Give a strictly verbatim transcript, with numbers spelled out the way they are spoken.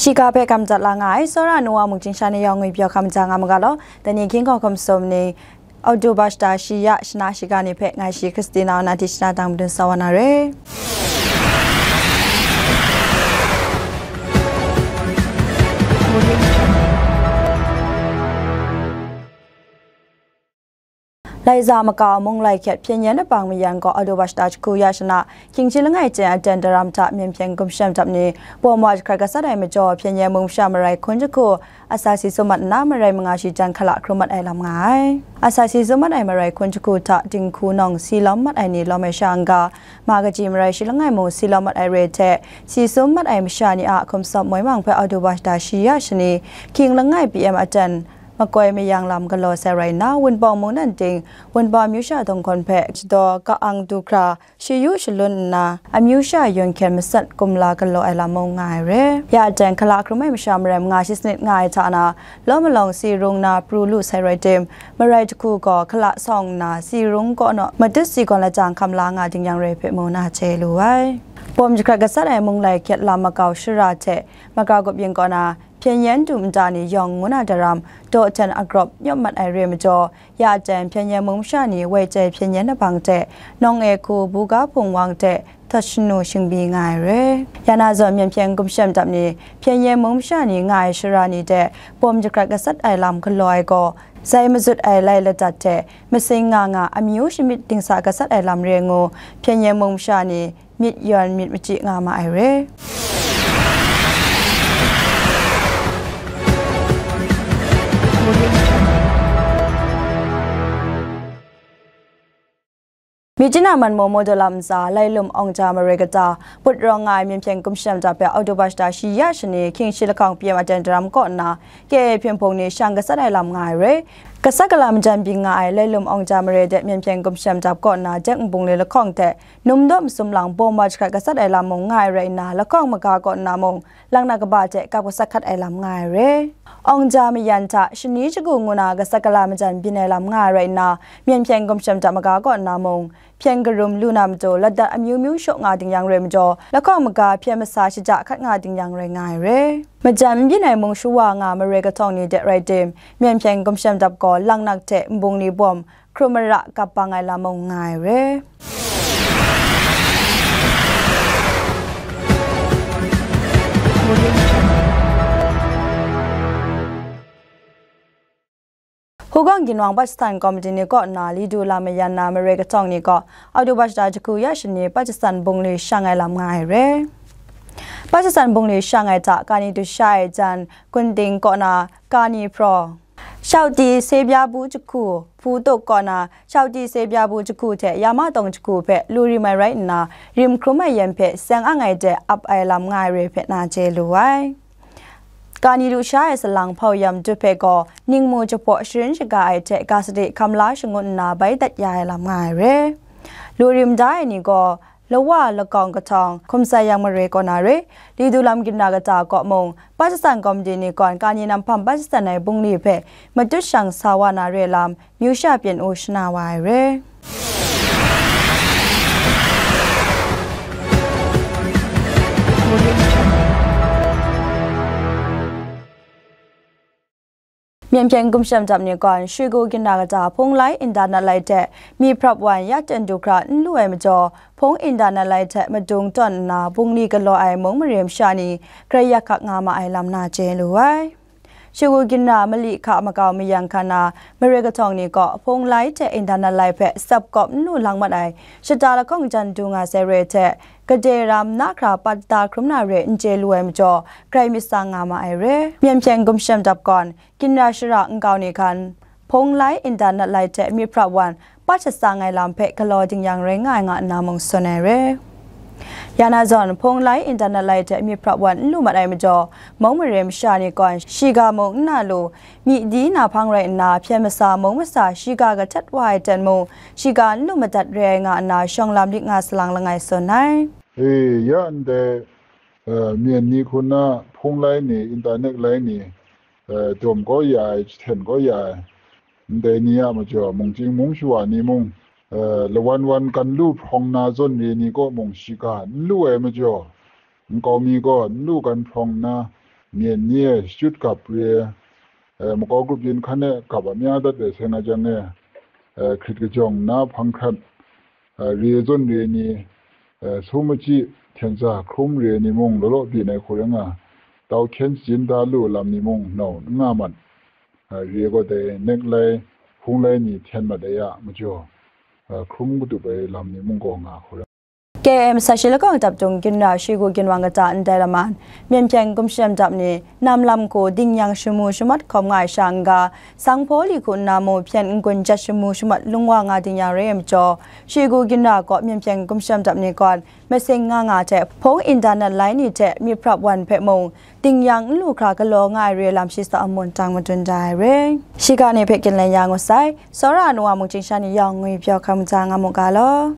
Shiga hpe kam dat la nga ai, tsawra ai nu wa mungchying sha ni yawng ngwipyaw hkam ja nga ma ga law, dai ni hkying hkawhkam sum ni, Oktoba shata shi ya shana shiga ni hpe ngai shi Christina Onati shana dang madun sa wa na re. Laiza makau mung lai hkyet hpyen yen abang mayan gaw Oktoba shata jahku ya shana, hkying shi langai chyen aten daram hta myen hpyen gumshem dap ni bawm wa jahkrat gasat ai majaw, hpyen yen mung masha marai hkun jahku, asa si sum mat nna, marai manga shi jan hkala hkrum mat ai lam nga ai. Asa si sum mat ai marai hkun jahku hta dinghku nawng si lawm mat ai ni lawm ai sha n-ga, ma kaji marai shi langai mung si lawm mat ai re hte, si sum mat ai masha ni a hkum sawp moi mang hpe Oktoba shata shi ya shani, hkying langai P M aten, makoi mayang lam galaw sai rai nna, Wunpawng mungdan ting, Wunpawng amyu sha dawng hkawn hpe shadaw ka-ang du hkra, shayu shalun nna, amyu sha yun hkyen masat kumla galaw ai lam mung nga ai re. Ya aten, hkala hkrum ai masha marai manga shi sanit nga ai hta na, law malawng si rung na pru lu sai rai tim, marai jahku gaw hkala sawng nna, si rung kaw naw matut si gawn lajang hkam la nga ding yang re hpe mu na chye lu ai. Bawm jahkrat gasat ai mung lai hkyet lam makau shara hte, Magrawgup yin kaw na, hpyen yen du nta ni yawng ngu na daram, daw hten agrawp nyawp mat ai re majaw, ya aten hpyen yen mung masha ni woi jai hpyen yen abang hte, nawng e hku buga hpung wang hte, htawt shanu shingbi nga ai re. Ya na zawn, myen hpyen gumshem dap ni, hpyen yen mung masha ni nga ai shara ni de, bawm jahkrat gasat ai lam galaw ai gaw, zai mazut ai lai ladat hte, masing nga nga amyu shamyit dingsa gasat ai lam re ngu, hpyen yen mung masha ni, myit yawn myit machyi nga ma ai re. Myitkyina Manmo Modo lam ntsa, Lailum Awngja mare kata, put rawng nga ai myen hpyen gumshem dap hpe Oktoba shata shi ya shani, hkying shi lahkawng P M aten daram kaw nna, K A hpyen hpung ni shang gasat ai lam nga ai re. Gasat gala majan byin nga ai Lailum Awngja mare de myen hpyen gumshem dap kaw nna, dek nbungli lahkawng hte, Num daw masum lang bawm wa jahkrat gasat ai lam mung nga ai rai nna, lahkawng maga kaw nna mung, laknak kaba hte kap gasat hkat ai lam nga ai re. Awngja mayan hta shani shagu ngu na gasat gala majan byin ai lam nga ai rai nna, myen hpyen gumshem dap maga kaw nna mung, hpyen karum lu na matu ladat amyu myu shaw nga ding yang rai majaw, lahkawng maga hpyen masa shaja hkat nga ding yang rai nga ai re. Majan n byin ai mung shawa nga mare kahtawng ni de rai tim, myen hpyen gumshem dap gaw laknak hte nbungli bawm, hkrum mara kap bang ai lam mung nga ai re. Hukawng ginwang Pachastan Komiti ni kaw nna, Lidu lam mayan na mare kahtawng ni gaw, Oktoba shata jahku ya shani Pachastan bungli shang ai lam nga ai re. Pachastan bungli shang ai hta, kani du sha ai jan, Gunting kaw na, kani hpraw, Shauti Sebya bu jahku, Hpu Tuk kaw na, Shauti Sebya bu jahku hte Yama tawng jahku hpe lu rim ai rai nna, rim hkrum ai yan hpe seng ang ai de ap ai lam nga ai re hpe na chye lu ai. Kani du sha ai salang hpau yam dut hpe gaw, ningmu jahpaw sharin shaga ai hte ga sade hkam la shangun nna bai dat ya ai lam nga ai re. Lu rim da ai ni gaw, Lawa lakawng kahtawng, hkum sai yang mare kaw na re, Lidu lam ginra kata kaw mung, Pachastan Komiti ni gawn kani nam hpam Pachastan ai bungli hpe matut shang sa wa na re lam, myu sha pyen u shana wa ai re. Myen hpyen gumshem dap ni gawn, Shigu ginra kata hpung lai nta nat lai hte myi hprap wan ya ten du hkra n lu ai majaw, hpung nta nat lai hte madung tawn nna bungli galaw ai mung mare masha ni grai yak hkak nga ma ai lam na chye lu ai. Shigu ginra mali hka makau mayang hkan na mare kahtawng ni gaw, hpung lai hte nta nat lai hpe tsap kawp n lu lang mat ai shata lahkawng jan du nga sai re hte, gade ram na hkra pat da hkrum na re n chye lu ai majaw, grai myit sa nga ma ai re. Myen hpyen gumshem dap gawn, ginra shara nkau ni hkan, hpung lai nta nat lai hte myi hprap wan, pat shat sa ai lam hpe galaw ding yang rai nga ai nga nna mung tsun ai re. Ya na zawn, hpung lai nta nat lai hte myi hprap wan n lu mat ai majaw, mung mare masha ni gawn shiga mung n na lu, myi di na hpang rai nna, hpyen masa mung masa shiga kahtet wa ai ten mung, shiga n lu madat re ai nga nna, shawng lam lit nga salang langai tsun ai. E, ya ndai, eh, myen ni hku na hpung lai ni, nta nat lai ni, eh, dawm kau ya ai, jahten kau ya ai, ndai ni a majaw, mungchying mung shawa ni mung, eh, lawan wan gan lu hprawng na zawn re ni kaw mung shiga n lu ai majaw, nkau mi gaw n lu gan hprawng nna, Myen ni e shachyut gap re ai, makau grup yin hkan e gap a mya dat ai seng a jang e, hkrit kajawng nna hpang hkrat, re zawn re ni, su machyi hten sa hkrum re ni mung law law byin ai hku rai nga, tau hkyen shajin da lu lam ni mung nau n nga mat, re gaw dai nek lai, hpung lai ni hten mat ai a majaw, hkrum katup ai lam ni mung gaw nga hku rai. K M sa shi lakawng dap dung ginra shi gu ginwang kata ndai laman, myen hpyen gumshem dap ni, nam lam hku dingyang shamu shamat hkawm nga ai sha n-ga, sanghpaw li hku nna mu hpyen n-gun jat shamu shamat lung wa nga dingyang re ai majaw, shi gu ginra kaw myen hpyen gumshem dap ni kawn, masing nga nga hte hpung internet lai ni hte myit hprap wan hpe mung, dingyang n lu hkra galaw nga ai re lam shi sa a mun tang madun da ai re. Shiga ni hpe ginlen ya ngut sai, tsawra ai nu wa mung chyingsha ni yawng ngwi pyaw hkam ja nga mu ga law.